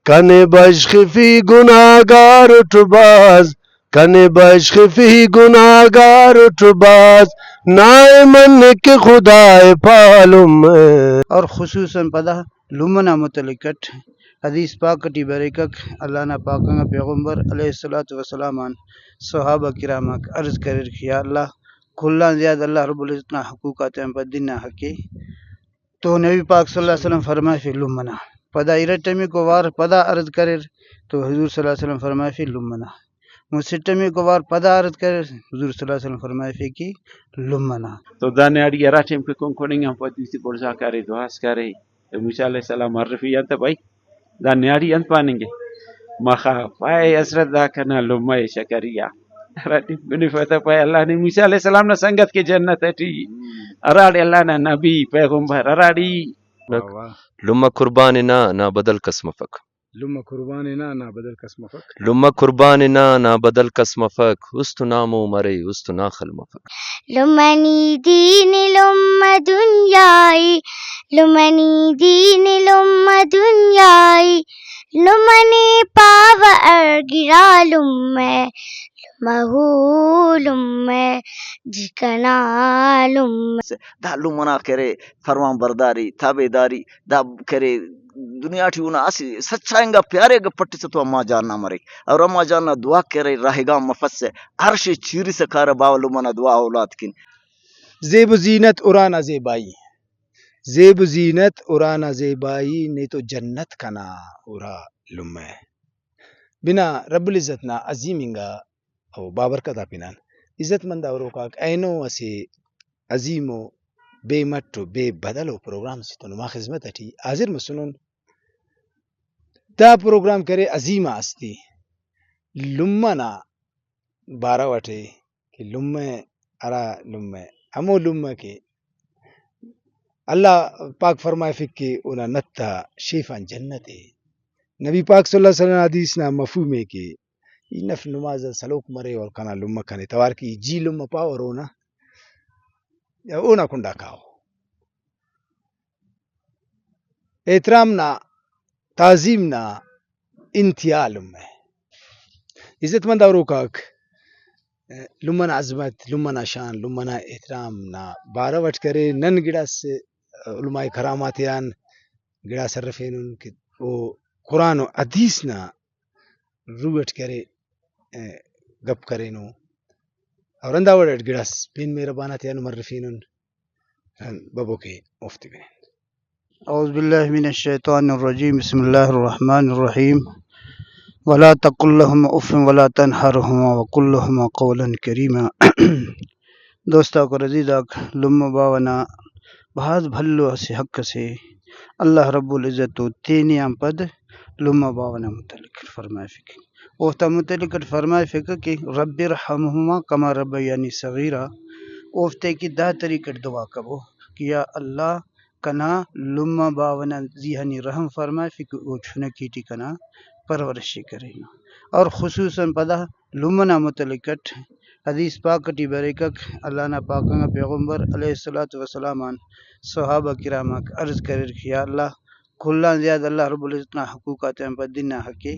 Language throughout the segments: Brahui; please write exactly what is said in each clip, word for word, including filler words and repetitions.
کنے بشخفی گناہگار اٹ باز، کنے بشخفی گناہگار اٹ باز، نائے من کہ خدائے پالم۔ اور خصوصاً پدا لمہ نا متعلق اٹ حدیث پاک ٹی بریکک، اللہ نا پاک انگا پیغمبر علیہ الصلوۃ والسلام آن صحابہ کرام آک عرض کریر کہ یا اللہ، کل آن زیادہ اللہ رب العزت نا حقوق آتیان پد دن نا حق ءِ۔ تو نبی پاک صلی اللہ علیہ وسلم فرمائفے لمہ نا۔ پدا ارٹمیکو وار پدا عرض کریر تو حضور صلی اللہ علیہ وسلم فرمائفے لمہ نا۔ مسٹمیکو وار پدا عرض کریر، حضور صلی اللہ علیہ وسلم فرمائفے کہ لمہ نا۔ تو دا نیاڑی ہرا ٹائم کہ کنکننگ آن پد دوستی بڑزا کرے، دعاس کرے، تو موسیٰ علیہ السلام ہرفے آن تہ بھائی، دا نیاڑی انت پاننگے؟ مخا پائے حضرت دا کنا لمہ ءِ شکریہ۔ ہراٹی بنفے تہ پائے اللہ نے موسیٰ علیہ السلام نا سنگت کے جنت ٹی، ہراڑے اللہ نا نبی پیغمبر ہراڑے۔ واہ واہ۔ لمہ قربان انا نا بدل کس مفک۔ لمہ قربان انا نا بدل کس مفک۔ لمہ قربان انا نا بدل کس مفک، است نامو مرے، است ناخل مفک۔ لمہ نی دین، لمہ دنیائی، لمہ نی دین، لمہ دنیائی، لمہ نے پاوہ ہر گڑا لمہ، لمہ ہو لمہ، جی کنا لمہ۔ دا لمہ نا کرے فرمان برداری، تابعداری، دا کرے دنیا ٹی اونا اسہ سچا انگا پیارے گپ پٹسہ تو اما جان نا مریک، اور اما جان نا دعا کرے راہگان مفسہ، عرش ئے چیرسہ کارہ باوہ لمہ نا دعا اولاد کن۔ زیب و زینت ارانا زیبائی، زیب و زینت ارانا زیبائی، نے تو جنت کنا ارا لمہ۔ بنا رب العزت نا عظیم انگا او بابرکت آ پنان۔ عزت مند آ ہروکاک، اینو اسہ عظیم و بے مٹ و بے بدل و پروگرام سے تو نما خذمت اٹی حاضر مسنن۔ دا پروگرام کرے عظیم آ ہستی لمہ نا بارو اٹے کہ لمہ ہرا لمہ ہمو لمہ کہ اللہ پاک فرمائفک کہ اونا نت آ شیف آن جنت ءِ۔ نبی پاک صلی اللہ علیہ وسلم نا حدیث نا مفہوم ءِ کہ ای نفل نماز آ سلوک مرے اور کنا لمہ کنے توار کہ ای جی لمہ پاو اور اونا، اونا کنڈا کاو۔ احترام نا، تعظیم نا انتہا لمہ۔ عزت مند آ ہروکاک، لمہ نا عظمت، لمہ نا شان، لمہ نا احترام نا بارو اٹ کرے۔ نن گڑاس علماء کرام آتیان گڑاس ہرفینن کہ او قرآن و حدیث نا روح اٹ کرے، ء، گپ کرینو۔ اور ہندا وڑ اٹ گڑاس پین مہربان آتیان ہم ہرفینن۔ ببو کہ اوفتے بنین۔ اعوذ باللہ من الشیطان الرجیم، بسم اللہ الرحمن الرحیم۔ ولا تقل لهما اف ولا تنهرهما وقل لهما قولا کریما۔ دوستاک اور عزیزاک، لمہ باوہ نا بھاز بھلو اسہ حق اسے۔ اللہ رب العزت و تینے آن پد لمہ باوہ نا متعلق فرمائفک۔ اوفتا متعلق اٹ فرمائفک کہ رب ارحمهما کما ربیانی صغیرا۔ اوفتے کہ دا طریقہ اٹ دعا کبو کہ یا اللہ، کنا لمہ باوہ نا زیہا نی رحم فرمائفک، او چنکی ٹی کنا پرورش ء کرینو۔ اور خصوصاً پدا لمہ نا متعلق اٹ حدیث پاک ٹی بریکک، اللہ نا پاک انگا پیغمبر علیہ الصلوۃ والسلام آن صحابہ کرام آک عرض کریر کہ یا اللہ، کل آن زیادہ اللہ رب العزت نا حقوق آتیان پد دن نا حق ء۔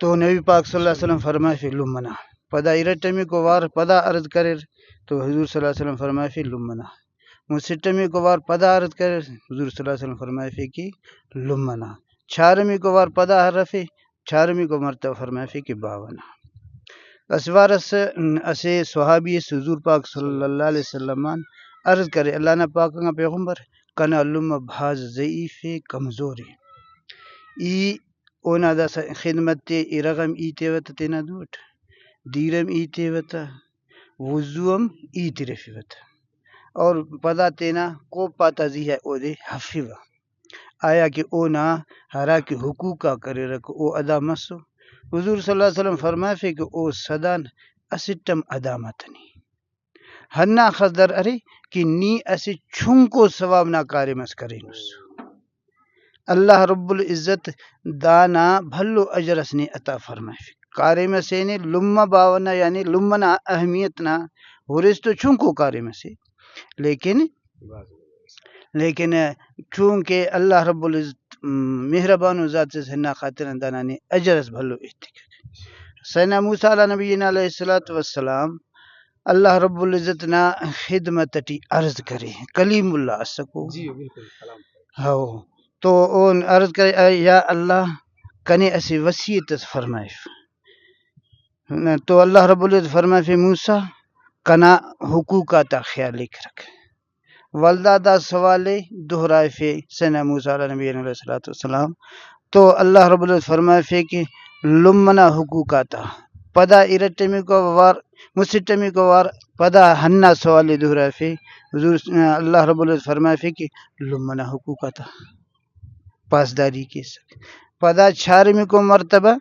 تو نبی پاک صلی اللہ علیہ وسلم فرمائفے لمہ نا۔ پدا ارٹمیکو وار پدا عرض کریر تو حضور صلی اللہ علیہ وسلم فرمائفے لمہ نا۔ مسٹمیکو وار پدا عرض کریر، حضور صلی اللہ علیہ وسلم فرمائفے کہ لمہ نا۔ چارمیکو وار پدا ہرفے، چارمیکو مرتبہ فرمائفے کہ باوہ نا۔ اسہ وار اس اسہ صحابی اس حضور پاک صلی اللہ علیہ وسلم آن عرض کرے، اللہ نا پاک انگا پیغمبر، کنا لمہ بھاز ضعیف ء، کمزور ء۔ ای اونا داسہ خدمت تے، ارغ ہم ای تیوہ تہ تینا دو اٹ، دیر ہم ای تیوہ تہ، وضو ہم ای ترفیوہ تہ، اور پدا تینا کوپہ تا زیہا اودے ہفیوہ۔ آیا کہ اونا ہرا کہ حقوق آک اریر او ادا مسو؟ حضور صلی اللہ علیہ وسلم فرمائفے کہ او صدان اسٹ ہم ادا متنے۔ ہنداخس در ارے کہ نی اسہ چنکو ثواب نا کاریم اس کرینس، اللہ رب العزت دانا بھلو اجر اس نے عطا فرمائفک۔ کاریم اسے نے لمہ باوہ نا، یعنی لمہ نا اہمیت نا ہُرس تو چنکو کاریم اسے، لیکن، لیکن چونکہ اللہ رب العزت م، مہربانو ذات اس ہنا خاطر آن دانا نے اجر اس بھلو ایتک۔ سیدنا موسیٰ علیٰ نبینا علیہ الصلوۃ والسلام اللہ رب العزت نا خدمت ٹی عرض کرے، کلیم اللہ اسکو۔ جی، بالکل، کلام۔ ہو، تو اون عرض کرے، "اے یا اللہ، کنے اسہ وصیت اس فرمائف۔" تو اللہ رب العزت فرمائفے، "موسیٰ، کنا حقوق آتا خیال ءِ کرک۔" ولدا دا سوال ءِ دہرائفے سیدنا موسیٰ علیٰ نبینا علیہ الصلوۃ والسلام۔ تو اللہ رب العزت فرمائفے کہ لمہ نا حقوق آتا، پدا ارٹمیکو وار، مسٹمیکو وار پدا ہندا سوال ءِ دہرائفے۔ حضور، اللہ رب العزت فرمائفے کہ لمہ نا حقوق آتا پاسداری کیسک۔ پدا چارمیکو مرتبہ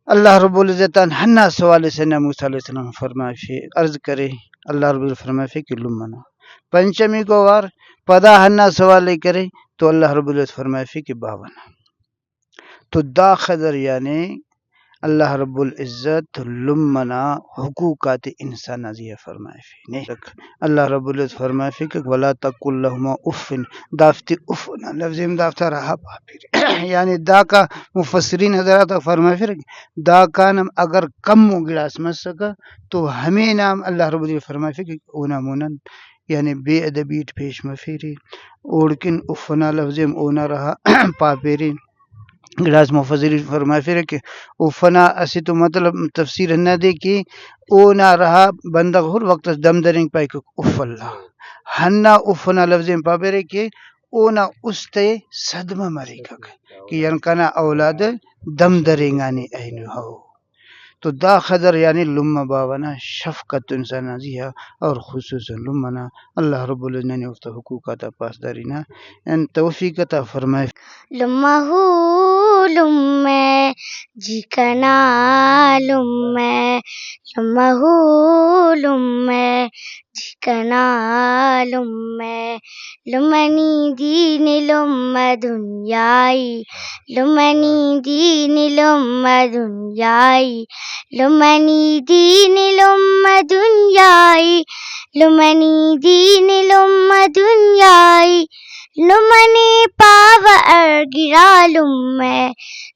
اللہ رب العزت آن ہندا سوال ءِ سیدنا موسیٰ علیہ السلام فرمائفے، عرض کرے، اللہ رب العزت فرمائفے کہ لمہ نا۔ پنچمیکو وار پدا ہندا سوال ءِ کرے تو اللہ رب العزت فرمائفے کہ باوہ نا۔ تو دا خضر یعنی اللہ رب العزت لمہ نا حقوق آتے انسان نا زیہا فرمائفے۔ نے اللہ رب العزت فرمائفے کہ "ولا تقل لهما اف"، دافتے اف نا لفظ ہم دافتا رہا پاپیر۔ یعنی داکا مفسرین حضرات آک فرمائفرہ کہ داکان ہم اگر کمو گڑاس مسکہ تو ہمے نام اللہ رب العزت فرمائفے کہ اونا مونن یعنی بے ادبی ٹی پیش مفیرے۔ اوڑکن اف نا لفظ ہم اونا رہا پاپیرے۔ گڑاس مفسرین فرمائفرہ کہ اف نا اسہ تو مطلب تفسیر ہندادے کہ اونا رہا بندغ ہر وخت اس دم درینگ پائک اف اللہ۔ ہندا اف نا لفظ ہم پاپیرے کہ اونا است ءِ صدمہ مریکک کہ یعنی کنا اولاد دم درینگانے اینو ہو۔ تو دا خضر یعنی لمہ باوہ نا شفقت انسان نا زیہا اور خصوصاً لمہ نا اللہ رب العزت ننے اوفتا حقوق آتا پاسداری نا یعنی توفیق عطا فرمائے۔ لمہ ہو لمہ جی کنا لمہ، لمہ ہو لمہ جی کنا لمہ، لمہ نی دین لمہ دنیائی، لمہ نی دین لمہ دنیائی، لمہ نی دین لمہ دنیائی، لمہ نی دین لمہ دنیائی، لمہ نے پاوہ ہر گڑا لمہ،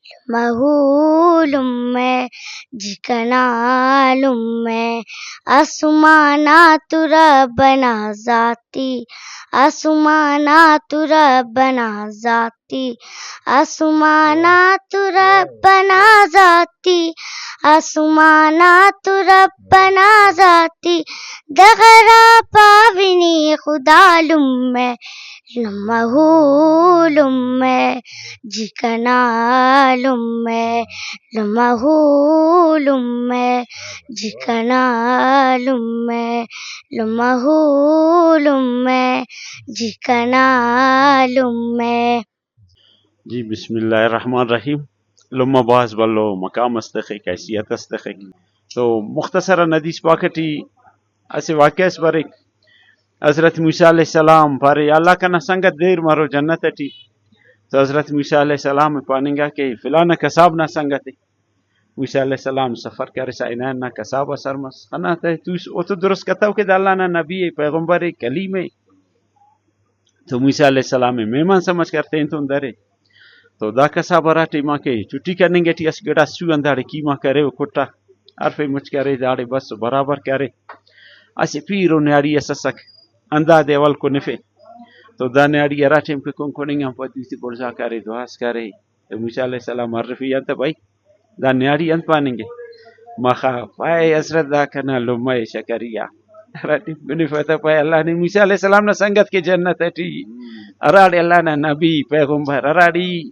لمہ ہو لمہ جی کنا لمہ، آسمان آ تو رب نا ذاتی، آسمان آ تو رب نا ذاتی، آسمان آ تو رب نا ذاتی، آسمان آ تو رب نا ذاتی، دغرا پاوہ نے خدا لمہ، لمہ ہو لمہ جی کنا لمہ، لمہ ہو لمہ جی کنا لمہ، لمہ ہو لمہ جی کنا لمہ۔ جی، بسم اللہ الرحمن الرحیم۔ لمہ بھاز بھلو مقام اس تخک، حیثیت اس تخک۔ تو مختصراً حدیث پاک ٹی اسہ واقعہ اس بریک۔ حضرت موسیٰ علیہ السلام پارے، "یا اللہ، کنا سنگت دیر مرو جنت ٹی۔" تو حضرت موسیٰ علیہ السلام پاننگا کہ فلانا قصاب نا سنگت ءِ۔ موسیٰ علیہ السلام سفر کرسا ہنان نا قصاب آ سر مس۔ خنا تہ توس، او تو درست کتو کہ دا اللہ نا نبی ءِ، پیغمبر ءِ، کلیم ءِ۔ تو موسیٰ علیہ السلام ءِ مہمان سمجھ کر تینتون درے۔ تو دا قصاب ہرا ٹائما کہ چھٹی کننگ ٹی اس، گڑاس سو ہنداڑے قیمہ کرے و کٹا، ہرفے مچ کرے، داڑے بس برابر کرے۔ اسہ پیرو نیاڑی اس اسک، ہندادے اول کنفے۔ تو دا نیاڑی ہرا ٹائم کہ کن کننگ آن پد دوتے بڑزا کرے، دعاس کرے۔ تو موسیٰ علیہ السلام ہرفے، انت بھائی، دا نیاڑی انت پاننگے؟ مخا پائے، حضرت، دا کنا لمہ ءِ شکریہ۔ ہراٹی بنفتا پائے، اللہ نے موسیٰ علیہ السلام نا سنگت کے جنت ٹی، ہراڑے اللہ نا نبی، پیغمبر، ہراڑے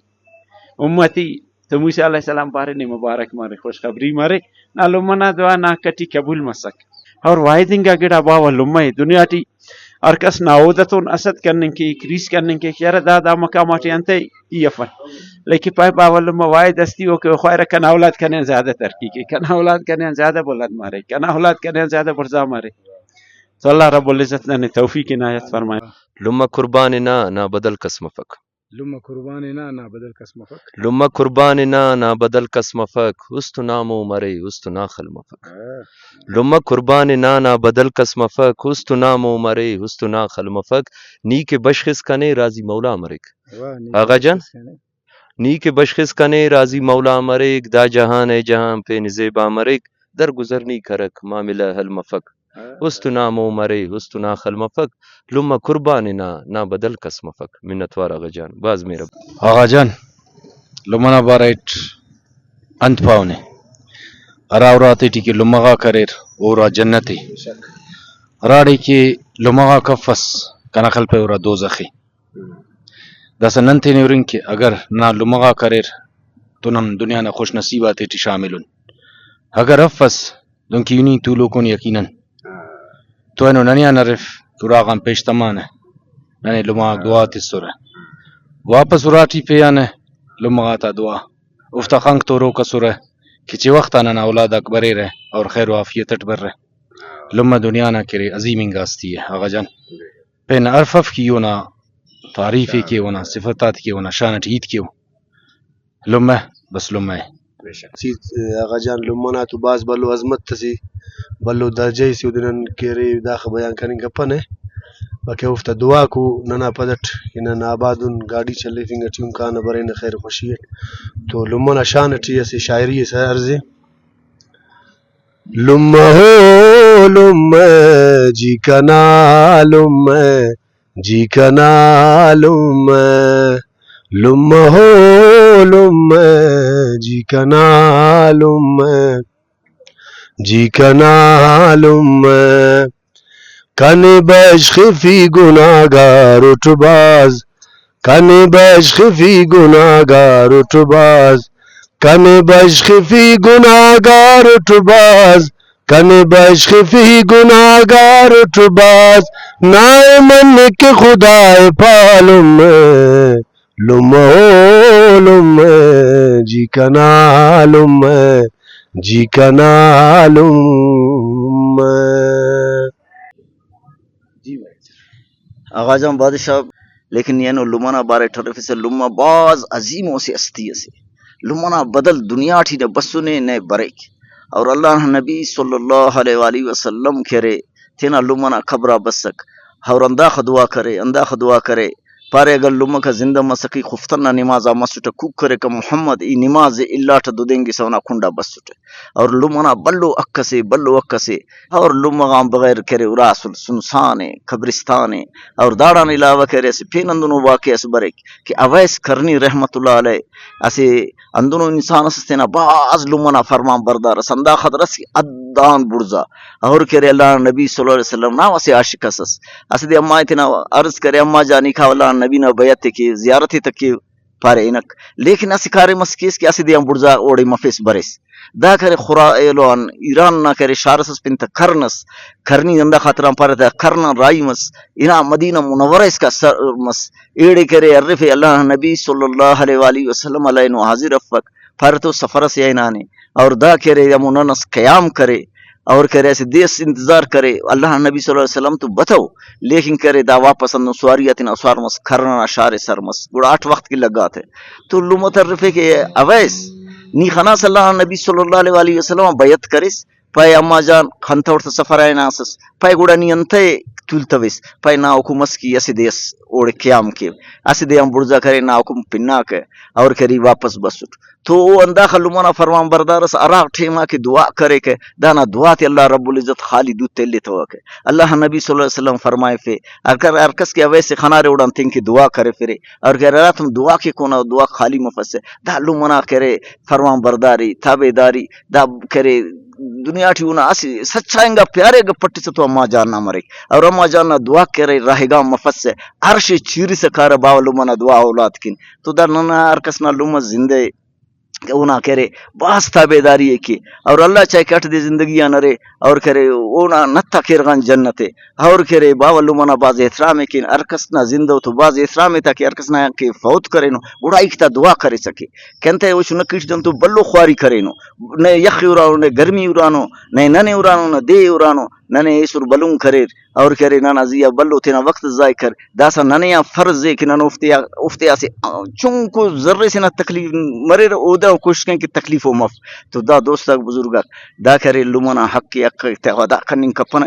امتی۔ تو موسیٰ علیہ السلام پارے، نے مبارک مرے، خوشخبری مرے، نا لمہ نا دعا نا کٹی قبول مسک۔ اور واحد انگا گڑا باوہ لمہ ءِ، دنیا ٹی ہر کس نا عہدہ تون حسد کننگ کیک، ریس کننگ کیک، یارہ دا دا مقام آٹی انتئے ای افن۔ لیکن پائے باوہ لمہ واحد ہستی او کہ او خواہرہ کنا اولاد کنے آن زیادہ ترقی کے، کنا اولاد کنے آن زیادہ بلند مرے، کنا اولاد کنے آن زیادہ بڑزا مرے۔ تو اللہ رب العزت ننے توفیق عنایت فرمائے۔ لمہ قربان نا، نا بدل کس مفک۔ لمہ قربان انا نا بدل کس مفک۔ لمہ قربان انا نا بدل کس مفک، است نامو مرے، است ناخل مفک۔ ہاں۔ لمہ قربان انا نا بدل کس مفک، است نامو مرے، است ناخل مفک۔ نی کہ بشخس کنے راضی مولا مریک۔ واہ، نی آغا جان۔ بشخس کنے۔ نی کہ بشخس کنے راضی مولا مریک، دا جہان ءِ جہان پین زیبا مریک، درگزر نی کرک معاملہ حل مفک۔ است نامو مرے، است ناخل مفک، لمہ قربان انا نا بدل کس مفک۔ منت وار آغا جان، بھاز مہربانی۔ آغا جان، لمہ نا بارہ اٹ انت پاونے؟ ہرا اراتے ٹی کہ لمہ غاک اریر، او ارا جنت ءِ۔ ہراڑے کہ لمہ غاک افس، کنا خیال پائے ارا دوزخ ءِ۔ داسہ نن تینے ہرنگ کہ اگر ننا لمہ غاک اریر تو نن دنیا نا خوش نصیب آتے ٹی شامل ان۔ اگر افس دنکہ ای نی تولوکون یقیناً تو اینو ننے آن ارف، اراغان پیش تمانہ، ننے لمہ غاک دعا تسرہ۔ واپس اراٹی پیانہ لمہ غاتا دعا، اوفتا خنک تو روک ئسرہ کہ چہ وخت آ ننا اولاد آک بریرہ اور خیر و عافیت اٹ برہ۔ لمہ دنیا نا کہ ارے عظیم انگا ہستی ءِ آغا جان۔ پین ہرف اف کہ ای اونا تعریف ءِ کیو، اونا صفت آتے کیو، اونا شان اٹ ہیت کیو۔ لمہ بس لمہ ءِ۔ بے شک۔ چیز، آغا جان، لمہ نا تو بھاز بھلو عظمت اسے، بھلو درجہ اسے اودے نن کہ ارے داخہ بیان کننگ کپنہ۔ باقی اوفتا دعاکو ننا پد اٹ کہ نن آباد ان، گاڈی چلیفنگ اٹی ہم کانہ برینہ خیر خوشی اٹ۔ تو لمہ نا شان اٹی اسہ شاعری اس عرض ءِ۔ لمہ ہو لمہ جی کنا لمہ، جی کنا لمہ، لمہ ہو لمہ جی کنا لمہ، جی کنا لمہ۔ کنے بشخفی گناہگار اٹ بھاز، کنے بشخفی گناہگار اٹ بھاز، کنے بشخفی گناہگار اٹ بھاز، کنے بشخفی گناہگار اٹ بھاز، نائے منک خدائے پا لمہ، لمہ او لمہ، جی کنا لمہ، جی کنا لمہ۔ جی بھائی۔ آغا جان بادشاہ، لیکن نی اینو لمہ نا بارے ٹرفسہ، لمہ بھاز عظیم و اسہ ہستی اسے۔ لمہ نا بدل دنیا ٹی نہ بسنے نہ بریک۔ اور اللہ نا نبی صلی اللہ علیہ وآلہ وسلم کہ ارے تینا لمہ نا قبر آ بسک اور ہنداخہ دعا کرے، ہنداخہ دعا کرے، پارے اگر لمہ غا زندہ مسکہ، خفتن نا نماز آ مسٹہ، کوک کریکہ محمد، ای نماز ءِ الاٹہ ددینگسہ اونا کنڈا بسٹہ۔ اور لمہ نا بھلو حق اسے، بھلو حق اسے۔ اور لمہ غان بغیر کہ ارے ارا اسل سنسان ءِ، قبرستان ءِ۔ اور داڑان علاوہ کہ ارے اسہ پین ہندنو واقعہ اس بریک کہ اویس قرنی رحمت اللہ علیہ اسہ ہندنو انسان اس، تینا بھاز لمہ نا فرمان بردار اس، ہندا خاطر اس کہ حد آن بڑزا۔ اور کہ ارے اللہ نا نبی صلی اللہ علیہ وسلم نا اسہ عاشق اس اس۔ اسہ دے اماں ءِ تینا عرض کرے، اماں جان ای کاو اللہ نا نبی نا بیعت ءِ کے، زیارت ءِ تہ کے، پارے ہنک۔ لیکن اسہ کاریم اس کیس کہ اسہ دے آن بڑزا اوڑے مفیس بریس۔ دا کرے خرا ایلو آن ایران نا کرے شار اس اس پن تہ قرن اس۔ قرنی ہندا خاطر آن پارے تہ قرن آن راہی مس۔ ہنا مدینہ منورہ اسکا سر مس۔ ایڑے کرے ہرفے اللہ نا نبی صلی اللہ علیہ وآلہ وسلم علیہ نو حاضر افک۔ پارے تو سفر اسے آ ہنانے۔ اور دا کرے ہمو نن اس قیام کرے۔ اور کرے اسہ دے اس انتظار کرے، اللہ نا نبی صلی اللہ علیہ وسلم تو بتو، لیکن کرے دا واپس ہندن سواری آ تینا سوار مس، قرن ئنا شار ئے سر مس، گڑا اٹ وخت کہ لگاتے۔ تو لمہ ترفے کہ اویس، نی خناس اللہ نا نبی صلی اللہ علیہ وآلہ وسلم آن بیعت کریس، پائے اماں جان خنتہ اوڑتہ سفر آ ہناسس، پائے گڑا نی انتئے تولتویس؟ پائے نا حکم اس کہ اسہ دے اس اوڑے قیام کیو، اسہ دے آن بڑزا کرے نا حکم پناکہ اور کرے واپس بسٹ۔ تو او ہنداخہ لمہ نا فرمان بردار ئس، ہرا ٹائما کہ دعا کریکہ، دانا دعا تے اللہ رب العزت خالی دوتے الیتوکہ۔ اللہ نا نبی صلی اللہ علیہ وسلم فرمائفے، اگر ہر کس کہ اویس ئے خنارے اوڑان تینکہ دعا کرفرے، اور کہ ہراتم دعا کیک اونا دعا خالی مفسہ۔ دا لمہ نا کہ ارے فرمان برداری، تابع داری، دا کہ ارے دنیا ٹی اونا اسہ سچا انگا پیارے گپ پٹسہ تو اماں جان نا مریک، اور اماں جان نا دعا کہ ارے راہگان مفسہ، عرش ئے چیرسہ کارہ باوہ لمہ نا دعا اولاد کن۔ تو دا ننا ہر کس نا لمہ زندہ ئے۔ اونا کہ ارے بھاز تابعداری ءِ کے، اور اللہ چاہے کہ اٹ دے زندگی آن ارے، اور کہ ارے اونا نت آ کیرغان جنت ءِ، اور کہ ارے باوہ لمہ نا بھاز احترام ءِ کین، ہر کس نا زندہ ءِ تو بھاز احترام ءِ، تاکہ ہر کس نا کہ فوت کرینو گڑا ایک تا دعا کریسہ کے، کہ انتئے او چنکی ٹی دن تو بھلو خواری کرینو، نئے یخ ءِ ارانو، نئے گرمی ءِ ارانو، نئے نن ءِ ارانو، نہ دے ءِ ارانو، ننے ایسر بھلن کریر، اور کہ ارے ننا زی آ بھلو تینا وخت ضائع کر، داسہ ننے آ فرض ءِ کہ نن اوفتے آ، اوفتے اسہ چنکو ذرے سے نا تکلیف مریرہ، او دا کوشش کین کہ تکلیف او مف۔ تو دا دوست آک، بزرگ آک، دا کہ ارے لمہ نا حق ءِ، حق ءِ تے ادا کننگ کپنہ۔